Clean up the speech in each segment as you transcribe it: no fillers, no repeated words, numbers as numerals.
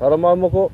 Haramai moko.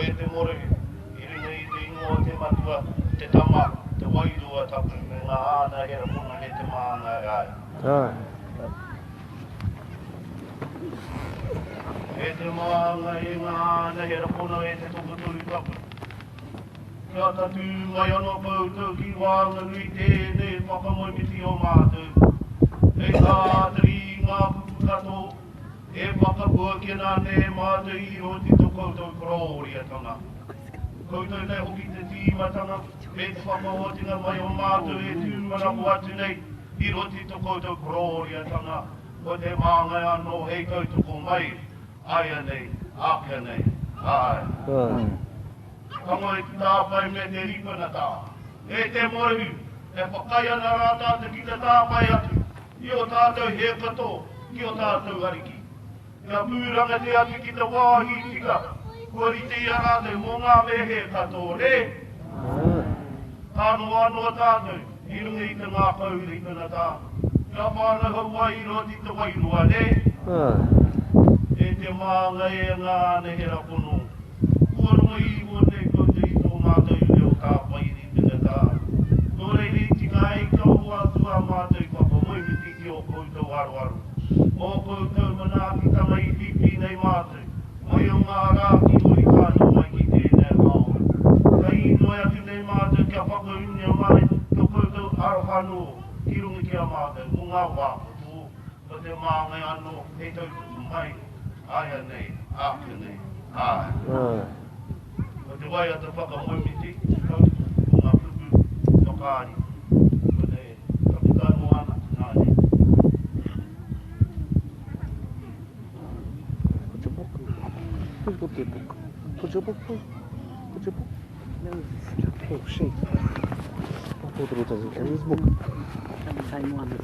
e te Morehu, i runga i te ingoa o te Matua, te Tama, te Wairua Tapu me ngā ānahera pono me te māngai. Āe. Āe. E te māngai e ngā ānahera pono e te tokotoru tapu. Kia tatū mai anō koutou ki waenganui tēnei whakamoemiti o mātou. Hei tātari i ngā kupu katoa e whakapuakina ana e mātou i oti to koutou korōriatanga. Koutou nei hoki te tīmatanga me te whakaotinga mai o mātou e tūmanako atu nei i roti to koutou korōriatanga, ko te māngai anō hei tautoko mai, āianei, āke nei, āe. Tango i te tāpae me te rīpenatā. E te Morehu, e whakaae ana rā tātou ki te tāpae atu i ō tātou hē katoa ki ō tātou Ariki. Kia pūrangatia atu ki te wāhi tika, kua rite i a rātou mō ngā mea hē katoa, nē? Ka noho anō tātou i runga i te ngākau rīpenatā, kia whānau hou ai i roto i te wairua, nē? E te māngai e ngā anahera pono. Kua rongo iho nei koutou i tō mātou reo tāpae rīpenatā, nō reira i tika ai kia hoatu ā mātou whakamoemiti ki ō koutou aroaro, ō koutou manaakitanga i whiwhi nei mātou, mai o ngā rā ki muri whānau mai ki tēnei ao. Ka inoi atu nei mātou kia whakaūngia mai tō koutou aroha anō ki runga ki a mātou mō ngā wā katoa. Ko te māngai anō hei tautuku mai, āianei, āke nei, āe. Ko te waiata whakamoemiti, tautuku ko ngā kupu whakaari, ko te takutai moana, nāi. Put your book. Who's got their book? Put your book, boy. Put your book. No. Oh, shit. I thought it doesn't carry his book. Takutai moana.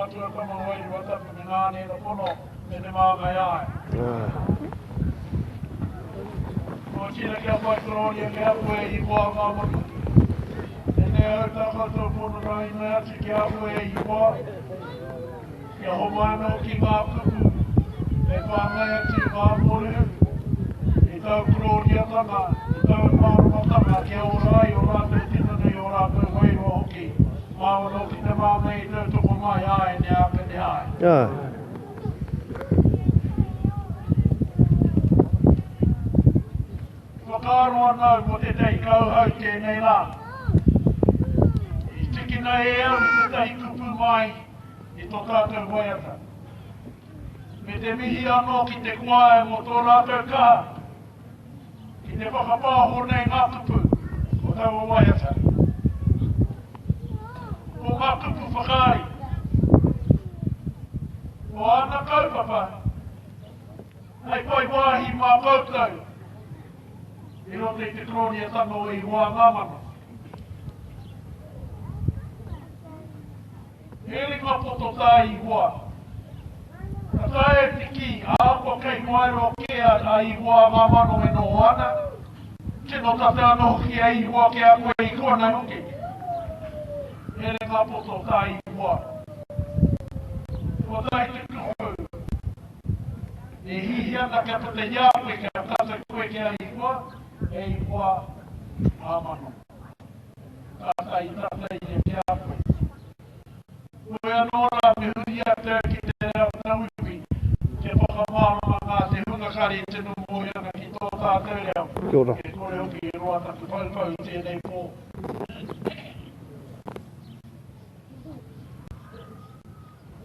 Matua, Tama, Wairua Tapu me ngā nēra pono me te māngai āe. Otiia kia whai korōria ki a koe i hoa ngā manu. Tēnei au tā koutou pononga inoi atu ki a koe e Ihowa, kia homai anō ki ngā kupu hei whāngai atu i ngā mōrehu, i tāu korōriatanga, i tāu māramatanga kia ora ai ō rātou tinana i ō rātou wairua hoki, māu anō ki te māngai i tautoko mai, āe, ne āke ne āe. Āe. Whakaaro ana au mō tētahi kauhau tēnei rā. I tikina e au tētahi kupu mai i tō tātou waiata. Me te mihi anō ki te koae mō tō rātou kaha ki te whakapāho nei ngā kupu o taua waiata. Ko ngā kupu whakaari. Ko āna kaupapa hei whai wāhi mā koutou i roto i te koroniatanga o Ihowa ngā mano. He ringa poto tā Ihowa. Ka taea te kī, ahakoa kei waeroa kē a Ihowa ngā mano e noho ana, tino tata anō hoki a Ihowa ki a koe i konei hoki. He ringa poto tā Ihowa. Kua tae te kupu e hiahia ana kia puta i a koe, kia tata koe ki a Ihowa, e Ihowa ngā mano. Tātai tata ia ki a koe. Koe anō rā me huri atu au ki te reo tauiwi kia whakamārama ngā te hunga kare i tino mōhio ana ki tō tātou reo. Kia ora. E kore hoki e roa taku poupou i tēnei pō.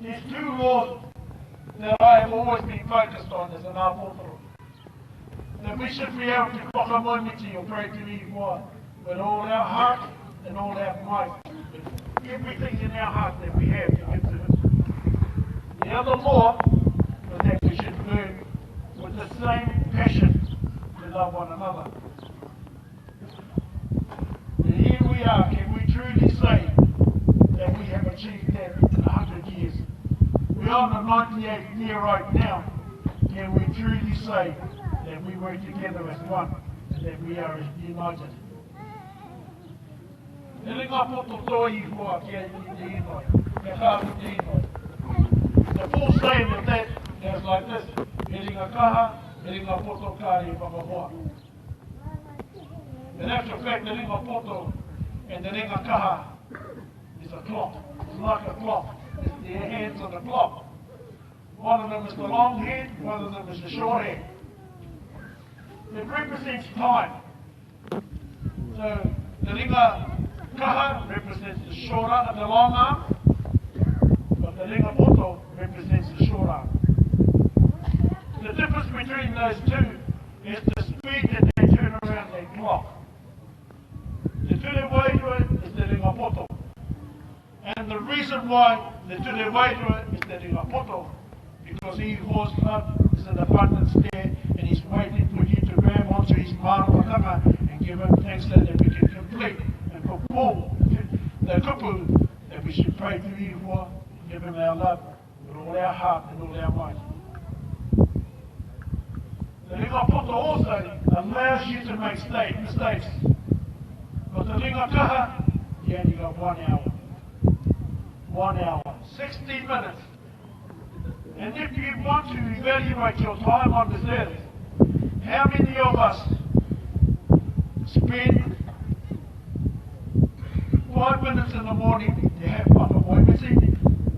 These two laws that I have always been focused on as an āpōtoro. That we should be able to whakamoemiti or pray to Ihowa with all our heart and all our might, with everything in our heart that we have to give to Him. The other law was that we should learn with the same passion to love one another. And here we are, can we truly say that we have achieved that in 100 years? We're on the 98th year right now. Can we truly say that we work together as one and that we are united? He ringa poto tō Ihowa ki a i te inoi, kia kāhu te inoi. The full saying of that goes like this, he ringa kaha, he ringa poto kāre i whakahoa. In actual fact, the ringa poto and the ringa kaha is a clock. It's like a clock. It's the hands of the clock. One of them is the long hand, one of them is the short hand. It represents time. So the ringa kaha represents the short arm, the long arm, but the ringa poto represents the short arm. The difference between those two is the speed that they turn around their clock. Te ture wairua is te ringa poto. And the reason why the ture wairua is te ringa poto, because Iho's love is in abundance there, and he's waiting for you to grab onto his māramatanga and give him thanks so that we can complete and perform the kupu that we should pray to Ihowa and give him our love with all our heart and all our might. The ringa poto also allows you to make mistakes. But the ringa kaha, you only got 1 hour. 1 hour, 60 minutes. And if you want to evaluate your time on this earth, how many of us spend 5 minutes in the morning to have whakamoemiti,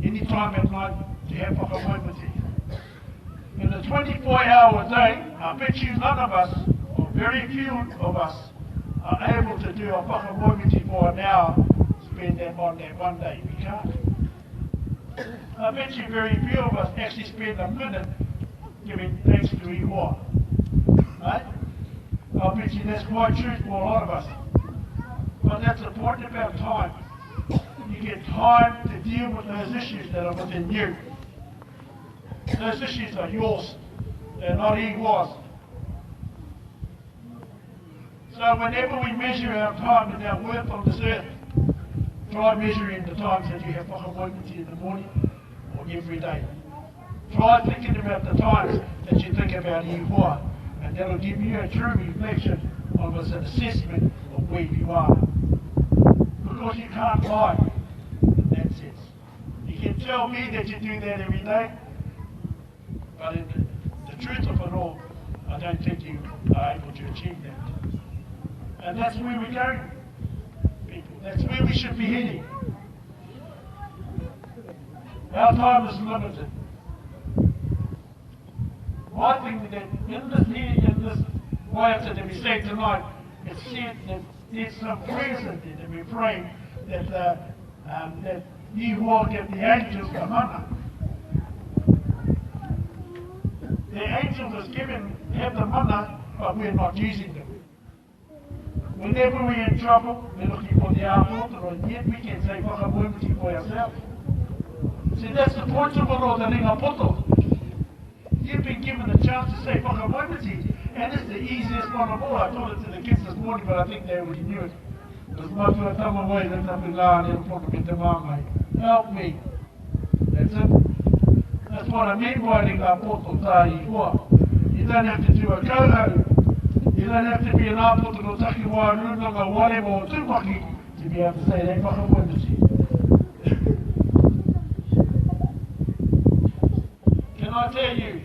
any time at night to have whakamoemiti? In the 24-hour day, I bet you none of us, or very few of us, are able to do a whakamoemiti for an hour, spend that on that one day. We can't. I bet you very few of us actually spend a minute giving thanks to Ihowa. Right? I bet you that's quite true for a lot of us. But that's the point about time. You get time to deal with those issues that are within you. Those issues are yours. They're not Ihowa's. So whenever we measure our time and our worth on this earth, try measuring the times that you have whakamoemiti in the morning, every day. Try thinking about the times that you think about Ihoa, and that'll give you a true reflection of an assessment of where you are. Because you can't lie in that sense. You can tell me that you do that every day, but in the truth of it all, I don't think you are able to achieve that. And that's where we're going, people. That's where we should be heading. Our time is limited. I think that in this here, in this waiata that we say tonight, it's said that there's some prayers in there that we pray that uh, um, that you walk at the angels the mana. The angels is given have the mana, but we're not using them. Whenever we're in trouble, we're looking for the āpōtoro, and yet we can say whakamoemiti for ourselves. See, that's the point of it all, the ringa poto. You've been given the chance to say whakamoemiti, and it's the easiest one of all. I taught it to the kids this morning, but I think they already knew it. Because matua tama wai le tapu lā ne pono me te māngai. Help me. That's it. That's what I mean by ringa poto tā ihoa. You don't have to do a kauhau. You don't have to be an āpotoro takiwā rūnanga whatever or tūmaki to be able to say that whakamoemiti. Can I tell you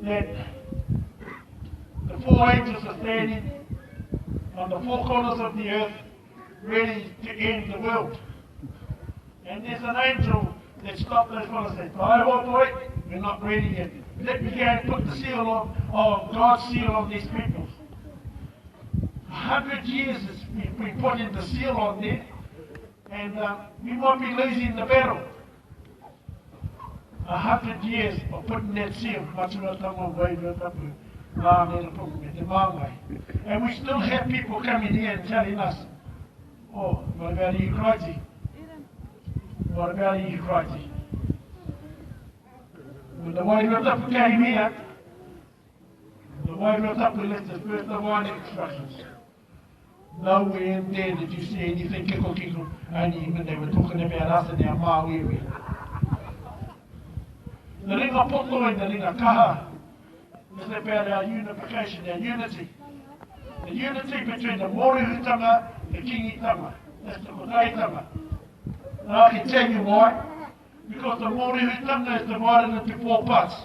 that the four angels are standing on the four corners of the earth ready to end the world. And there's an angel that stopped those fellows and said, Bye, boy, we're not ready yet. Let me go and put the seal on, of God's seal on these people. 100 years we've been putting the seal on there, and we might be losing the battle. 100 years of putting that seal, and we still have people coming here and telling us, oh, what about Ihu Karaiti? What about Ihu Karaiti? When the Wairua Tapu came here, the Wairua Tapu left his birth divine instructions. Nowhere in there did you see anything kiko kiko, only when they were talking about us and our māuiui. The ringa poto and the ringa kaha is about our unification, our unity. The unity between the Mōrehutanga, the Kingitanga. That's the Kotahitanga. And I can tell you why. Because the Mōrehutanga is divided into four parts.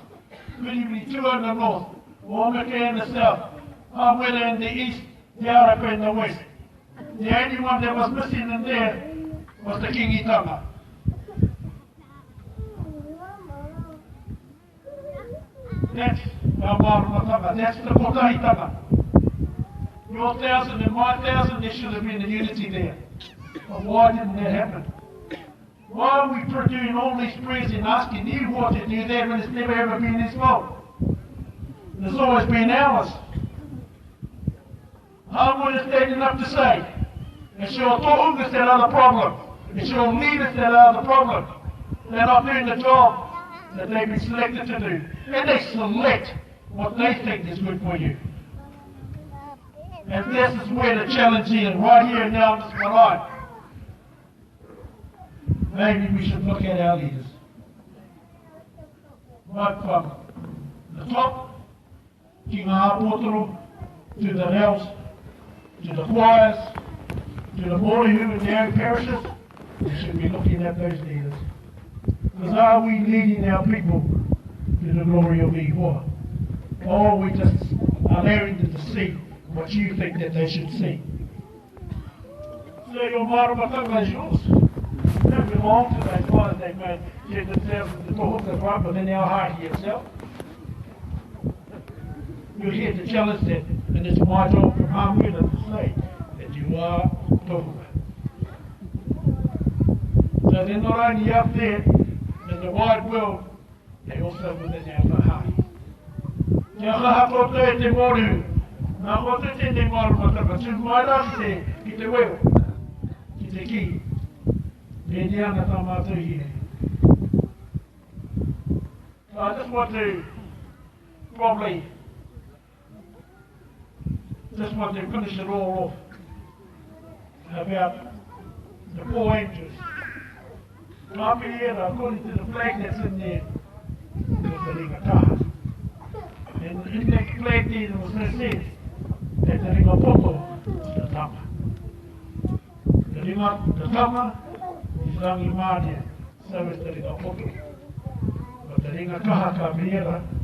Whiriwhiri in the north, Wāmeke in the south, Hāwera in the east, Te Arape in the west. The only one that was missing in there was the Kingitanga. That's our māramatanga. That's the kotahitanga. Your 1,000 and my 1,000, there should have been a unity there. But why didn't that happen? Why are we doing all these prayers and asking you what to do that when it's never ever been his fault? It's always been ours. I'm going standing up to say, it's your tohungas that are the problem. It's your leaders that are the problem. They're not doing the job that they've been selected to do. And they select what they think is good for you. And this is where the challenge is, right here and now in this marae. Maybe we should look at our leaders. Right from the top, ki ngā āpōtoro, to the rails, to the choirs, to the mōrehu in their own parishes, we should be looking at those leaders. Because are we leading our people to the glory of Ihoa? Or are we just allowing them to see what you think that they should see? So your māramatanga is yours. Don't belong to those guys that made get themselves the tohunga right within our hierarchy itself. You're here to challenge that, and it's my job from Hamuera to say that you are tohunga. So they're not only up there in the wide world, they also within our whahari. Kia kaha koutou e te mōrehu, nā koutou tēnei māramatanga, tū mai rā ki te, ki te weo, ki te kī, pēnei ana tā mātou here. So I just want to probably just want to finish it all off about The four angels. Kāpiriera, according to the flag that's in there, was the ringa kaha. And in that flag there, it was says that the ringa poto is the tama. The ringa, the tama is rangi māria, so is the ringa poto. But the ringa kaha kāpiriera